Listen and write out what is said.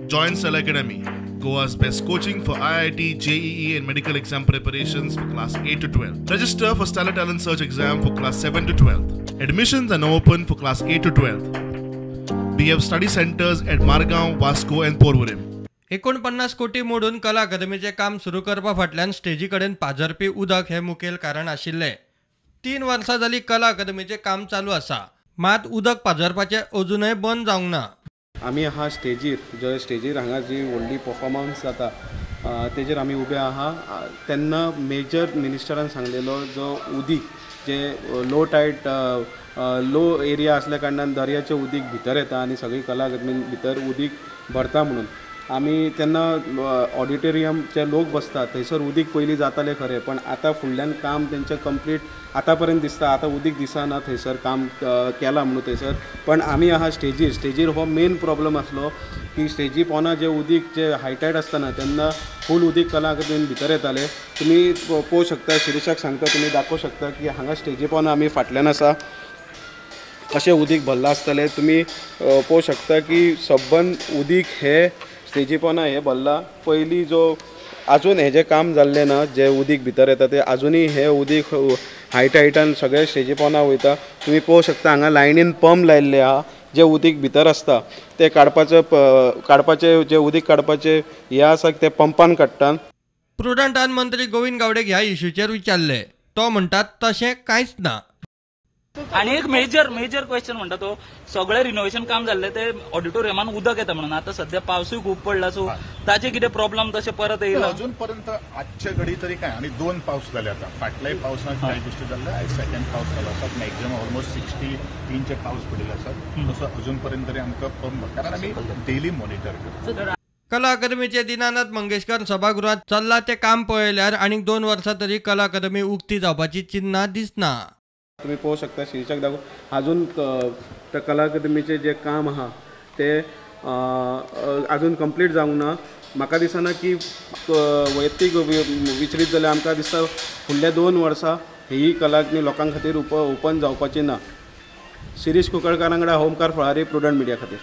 Join Stellar Academy, Goa's best coaching for IIT, JEE and medical exam preparations for class 8 to 12. Register for Stellar Talent Search exam for class 7 to 12. Admissions are now open for class 8 to 12. We have study centers at Margao, Vasco and Porvorim. 49 कोटी मोडून कला अकादमीचें काम सुरू करपा फाटल्यान स्टेजी कडेन पाझरपी उदक हें मुखेल कारण आशिल्लें. 3 वर्सां जाली कला अकादमीचें काम चालू आसा, मात उदक पाझरपाचें अजुनय बंद जावंक ना. आमी आहा स्टेजीर, जे स्टेजीर हांगा जी व्हडली परफॉर्मन्स जाता तेजेर आमी उबे आहा. तेन्ना मेजर मिनिस्टरान सांगलेलो जो उदीक जे लो टायड लो एरिया आसल्या कारणान दर्याचें उदीक भितर येता आनी सगळी कला अकादमीन भितर उदीक भरता म्हणून आमी तेन्ना ऑडिटोरियमचे लोक बसतात थंयसर उदीक पयलीं जातालें खरें, पण आतां फुडल्यान काम तेंचें कंप्लीट आतां पर्यंत दिसता, आतां उदीक दिसना थंयसर काम केलां म्हणून थंयसर. पण आमी आहा स्टेजीर, स्टेजीर हो मेन प्रॉब्लम आसलो की स्टेजी पोना जे उदीक जे हायटायड आसतना तेन्ना फूल उदीक कला अकादमीन भितर येतालें. तुमी पळोवंक शकता, शिरीषाक सांगता, तुमी दाखोवंक शकता की हांगा स्टेजी पोना आमी फाटल्यान आसा, कशें उदीक भरलां आसतलें. तुमी पळोवंक शकता की सबंद उदीक हे स्टेजी पोना हें भरलां. पयलीं जो आजून हेजें काम जाल्लें ना, जें उदीक भितर येता तें आजुनूय हें उदीक हायटायटान सगळें स्टेजी पोना वयता. तुमी पळोवंक शकता हांगा लायनीन पंप लायिल्ले आहा, जें उदीक भितर आसता तें काडपाचें काडपाचें जें उदीक काडपाचें हें आसा तें पंपान काडटा. प्रुडंटान मंत्री गोविंद गावडेक ह्या इश्यूचेर विचारलें, तो म्हणटा तशें कांयच ना. आनी एक मेजर मेजर क्वेश्चन म्हणटा तो सगळें रिनोव्हेशन काम जाल्लें ते ऑडिटोरियमान उदक येता म्हणून, आतां सध्या पावसूय खूब पडला, सो ताचे कितें प्रॉब्लम तशें परत येयला? अजून पर्यंत आजचे घडी तरी काय, आनी 2 पावस जाले आतां, फाटल्याय पावसांत कांय गोश्टी जाल्ले, आयज सेकंड पावस जालो आसा, मॅक्झिमम ऑलमोस्ट 60 इंच पावस पडिल्लो आसा, तसो अजून पर्यंत तरी आमकां पंप, कारण आमी डेली मॉनिटर करता. कला अकादमीचे दीनानाथ मंगेशकर सभागृहात चल्लां तें काम पळयल्यार आनीक 2 वर्सां तरी कला अकादमी उक्ती जावपाची चिन्नां दिसना. तुमी पळोवंक शकता, शिरीषाक दाखोव, आजून त्या कला अकादमीचें जें काम आहा तें आजून कंप्लीट जावंक ना. म्हाका दिसना की वैयक्तीक विचरीत जाल्यार आमकां दिसता फुडल्या 2 वर्सां ही कला अकादमी लोकां खातीर ओपन जावपाची ना. शिरीष कुंकळकार वांगडा ओमकार फळारी, प्रुडंट मिडिया खातीर.